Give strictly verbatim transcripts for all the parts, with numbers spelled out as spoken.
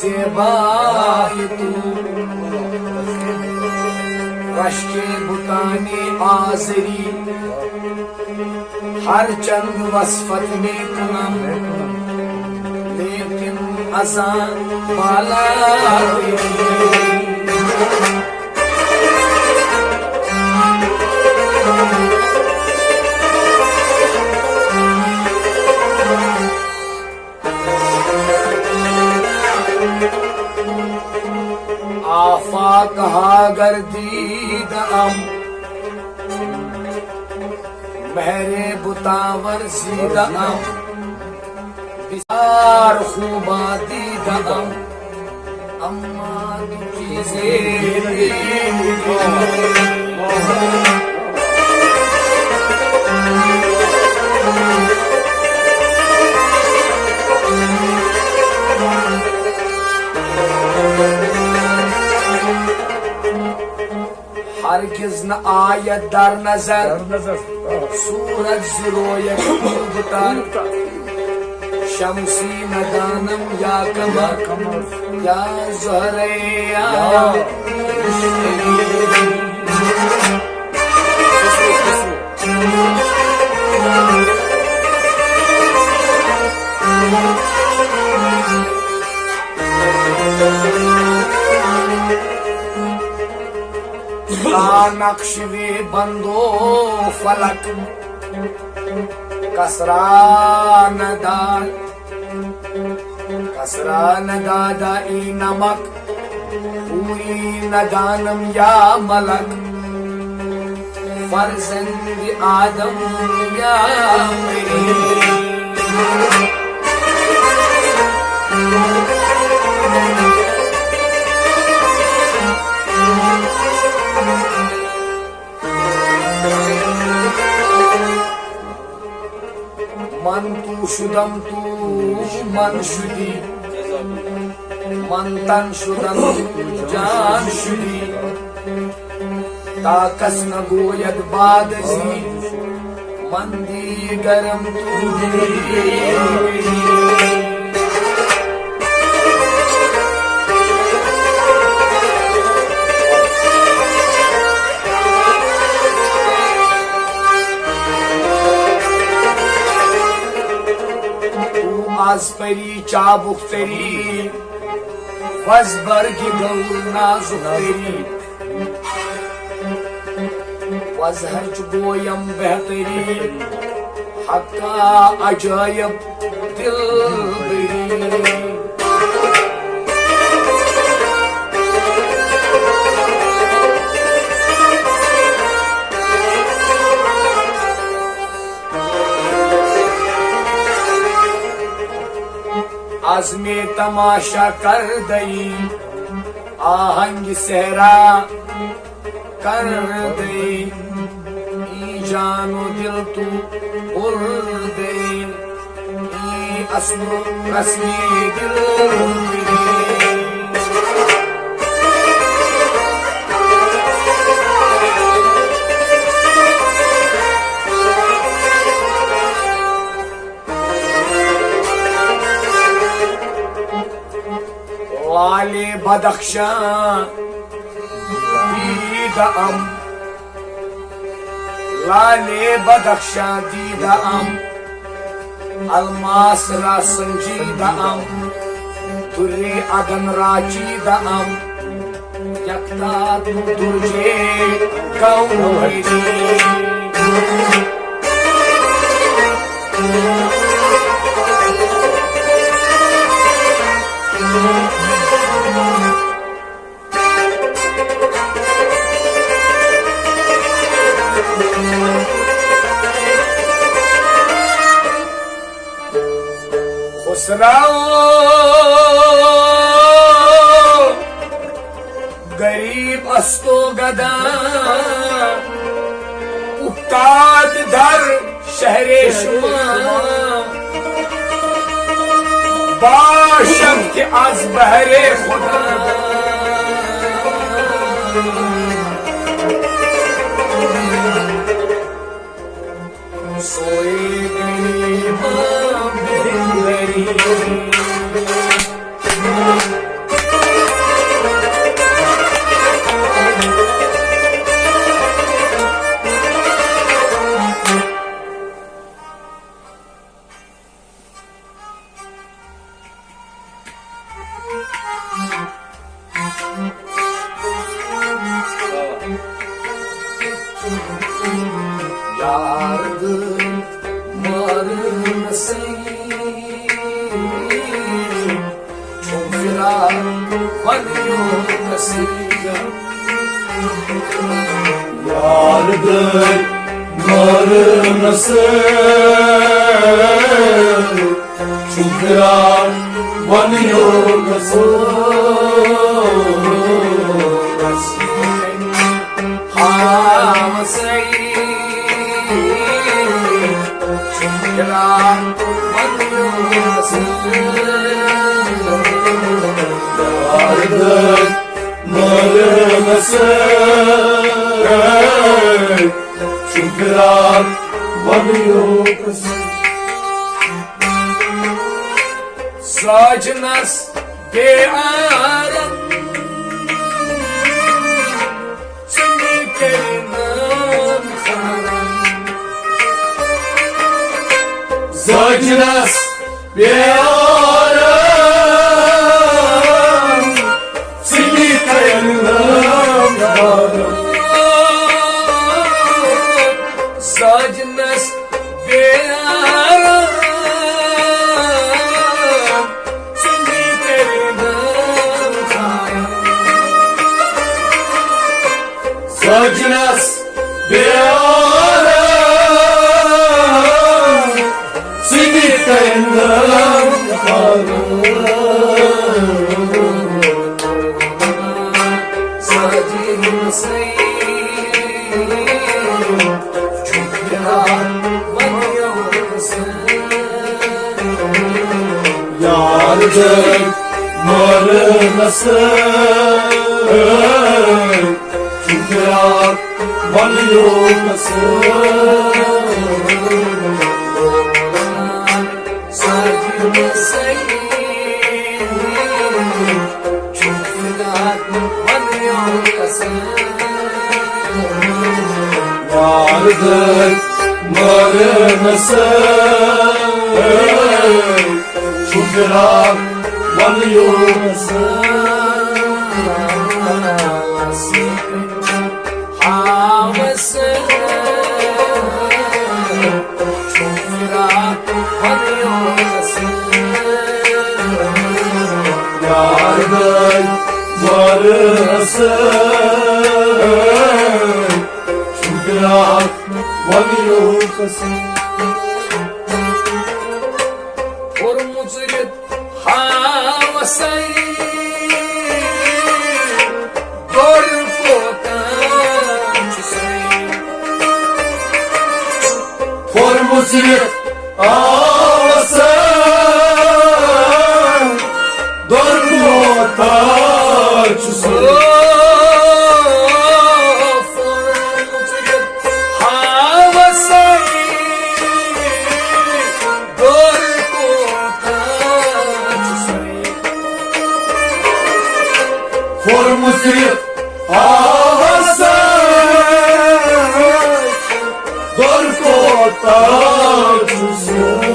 زیبای تو، رشکے بتانی آزری، ہر چند وصفت میں کنم، لیکن ازاں بالا تیری۔ آفاق ہا گردیدہ ام، مہر بتاور زیدہ ام، بسیار خوبا دیدہ ام، اما تو چیزے ہرگز نہ آید در نظر، در نظر۔ صورت ز رویت خوب تر۔ شمسی ندانم یا قمر، یا زہرے یا تا نقش وی بندو فلک، کسرا ندا، کسرا ندادا ای نمک، ہوئی ندانم یا ملک، فرزند آدم یا پری۔ من تو شدم تو من شدی، من تن شدم تو جان شدی، تا کس نگوید بعد ازی، من دیگرم تو دیگری۔ تو از پری چابک تری، وز برگ گور نازک تری، وز ہرچ گویم بہتری، حقا عجائب دلبری۔ از می تماشا کردئی آہنگ صحرا کردئی، ای جان و دل تو بردئی، ای اصل و رسمی دل۔ لالِ بدخشاں دیدم، لالِ بدخشاں دیدم، الماس را سنجیدم، درِ عدن را چیدم، یکتا تو درجِ گوہری۔ خسرو غریب است و گدا، افتاد در شہرِ شما، باشد که از بهرِ خدا. سوی غریبان بنگری. چھُم فراق ونیُک قصیدٕ۔ یار دٲدۍ مٲرٕنَس چھُم فراق ونیُک قصیدٕ۔ ہاوسَے ساجنس بے آرم، ژٕ مےٚ کٔرۍ نام خرم۔ ساجنس بے آرم، ژٕ مےٚ کٔرۍ نام خرم۔ ساجنس بے آرام، ژٕ مےٚ کٔرۍ نام خرم۔ ساجنس بے آرام، ژٕ مےٚ کٔرۍ نام خرم۔ ساجنس یار دٲدۍ مٲرٕنَس، چھُم فراق ونیُک قصیدٕ۔ یار دٲدۍ مٲرٕنَس، چھُم فراق ونیُک قصیدٕ۔ ہاوسَے چھُم فراق ونیُک قصیدٕ۔ یار دٲدۍ مٲرٕنَس، چھُم فراق ونیُک قصیدٕ۔ کوٚرمُت رِت ہاوسَے دوٚر کوتاہ چھُسَے۔ کوٚرمُت رِت ہاوسَے دوٚر کوتاہ چھُسَے۔ ہاوسَے دوٚر کوتاہ چھُسَے۔ کوٚرمُت رِت ہاوسَے دوٚر کوتاہ چھُسَے۔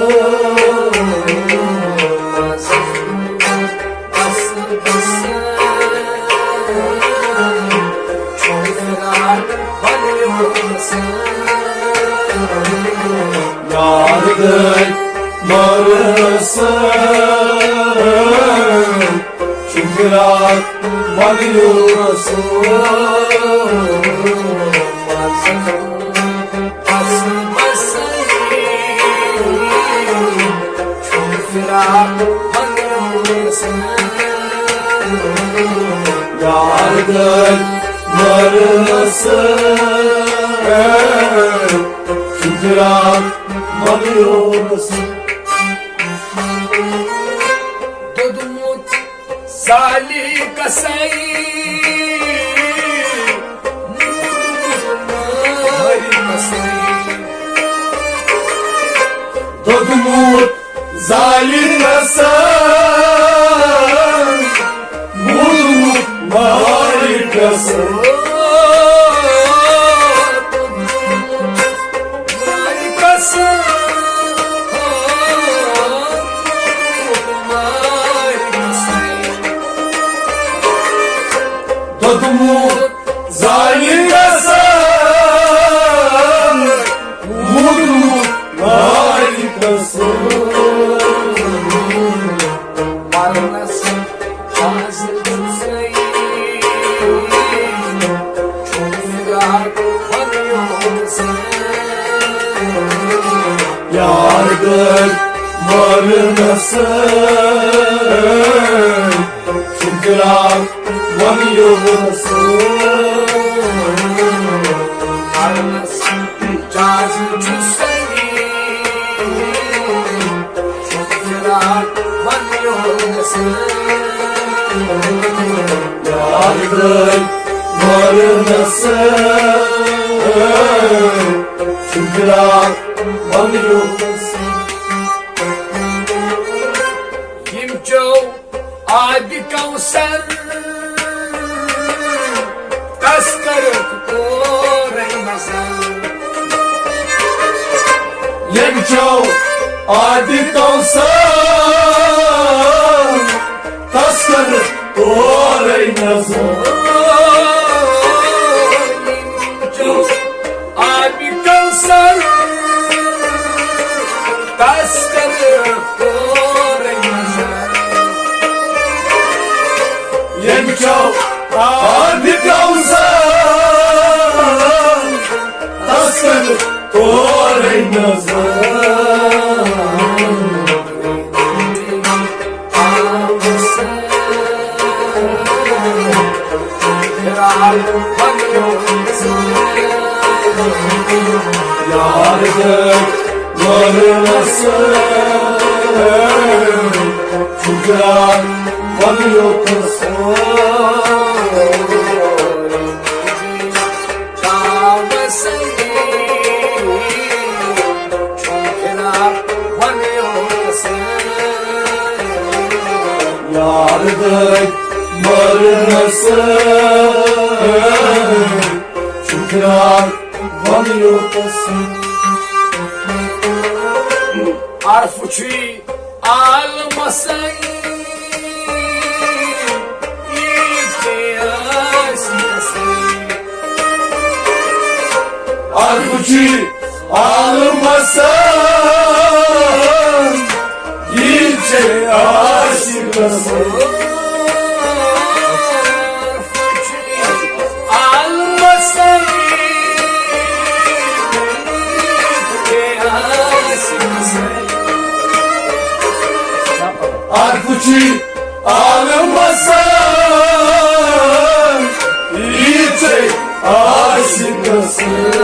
یار دٲدۍ مٲرٕنَس، چھُم فراق ونیُک قصیدٕ۔ یار دٲدۍ مٲرٕنَس، چھُم فراق ونیُک قصیدٕ۔ دوٚدمُت سالی کسَے، موٗدمُت مٲرۍ کسَے۔ دوٚدمُت زالہِ کسَے، موٗدمُت مٲرۍ کسَے۔ دوٚدمُت زالہِ کسَے، موٗدمُت مٲرۍ کسَے۔ یار گٔے مٲرِو نہٕ سٲنۍ، چھُ فراق وۄنۍ یوت سٲنۍ۔ جاز چھُ صحیح، چھُ فراق وۄنۍ یوت سٲنۍ۔ یار گٔے مٲرِو نہٕ سٲنۍ، چھُ فراق وۄنۍ یوت سٲنۍ۔ یِم چو آبِ کوثر تسکر اورے نظر۔ ییٚمہِ چو آبِ کوثر تسکر اورے نظر۔ ییٚمہِ چو آبِ کوثر تسکر اورے نظر۔ ییٚمہِ چو آبِ کوثر تسکر اورے نظر۔ یار گٔے مٲرِو نہٕ سٲنۍ، چھُ فراق وۄنۍ یوت سٲنۍ۔ یار گٔے مٲرِو نہٕ سٲنۍ، چھُ فراق وۄنۍ یوت سٲنۍ۔ عرف چھُے عالمس سۭتۍ، عیٖد چھے آسہِ سۭتۍ۔ عرف چھُے عالمس سۭتۍ، عیٖد چھے آسہِ سۭتۍ۔ عرف چھُے عالمس سۭتۍ، عیٖد چھے آسہِ سۭتۍ۔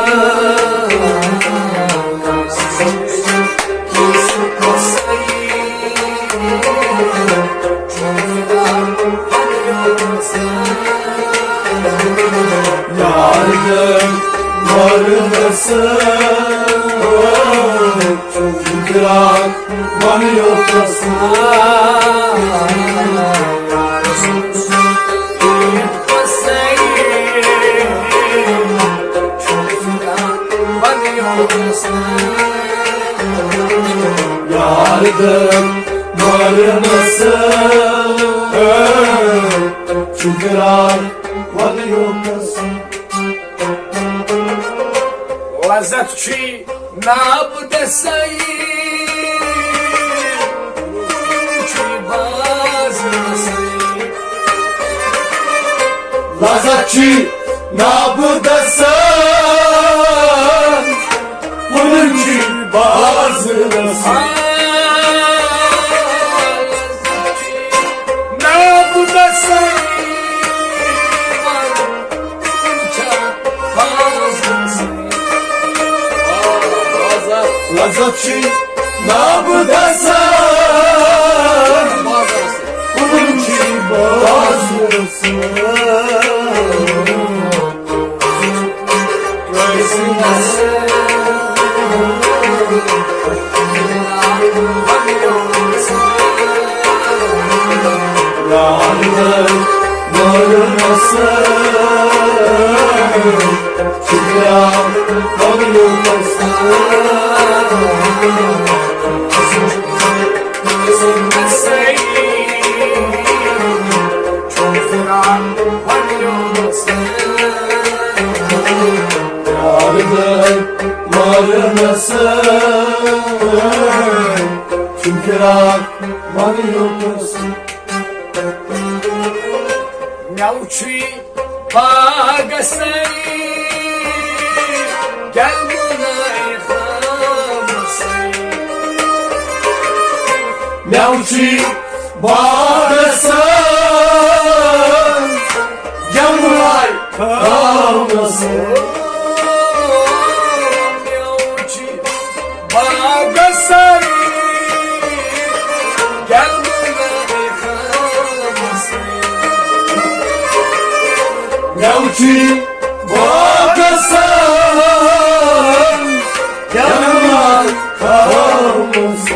یار گٔے مٲرِو نہٕ سٲنۍ، چھُ فراق وۄنۍ یوت سٲنۍ۔ یار گٔے مٲرِو نہٕ سٲنۍ، چھُ فراق وۄنۍ یوت سٲنۍ۔ لذت چھُے ناب دسائی، چھُے باز رسائی۔ لذت چھُے ناب دسائی، کُنُن چھُے باز رسائی۔ ناب دسائی، لذت چھُے ناب دسائی، کُنُن چھُے باز رسائی۔ یار گٔے مٲرِو نہٕ سٲنۍ، چھُ فراق وۄنۍ یوت سٲنۍ۔ مےٚ وُچھُے باغس سٲری، گٮ۪لہٕ مُنٲے خامس سٲری۔ مےٚ وُچھِ باغس یملاے خامس۔ مےٚ وُچھِ باغس یملاے خامس۔ مےٚ وُچھِ باغس یملاے خامس۔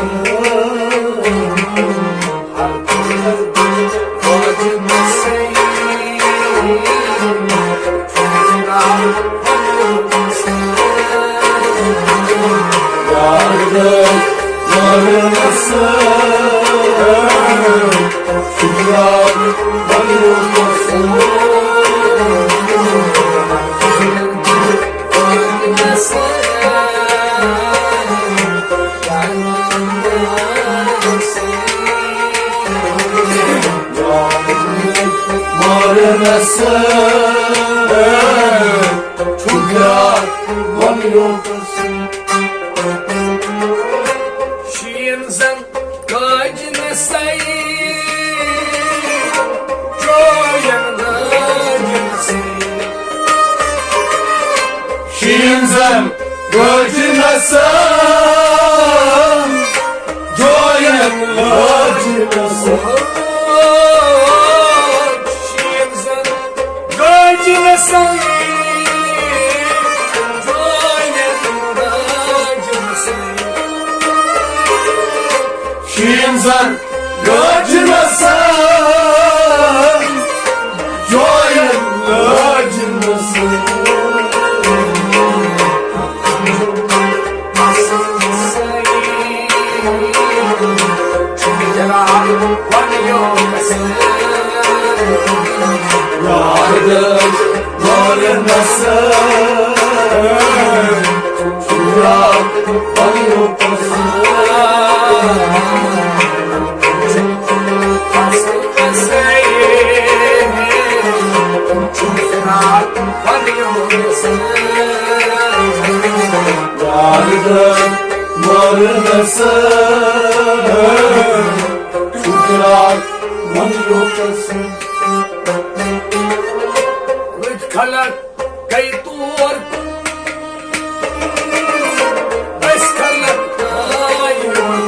شیٖن زن کٲج نسَے، چوین لٲج نسَے۔ شیٖن زن کٲج نسَے، چوین لٲج نسَے۔ شیٖن زن گاجہِ نسَے، جوین گاجہِ نسَے۔ شیٖن زن گاجہِ نسَے، جوین گاجہِ نسَے۔ خلق گٔے تور کُن، أسۍ خلق آے یور۔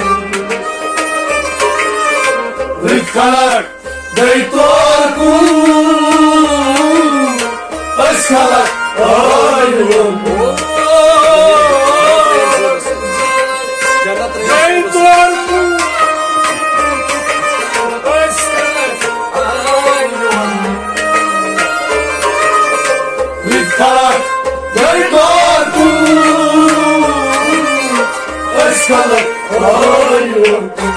أسۍ خلق گٔے تور کُن، أسۍ خلق آے یور۔ گٔے تور کُن، أسۍ خلق آے یور۔ أسۍ خلق گٔے تور کُن، أسۍ خلق آے یور۔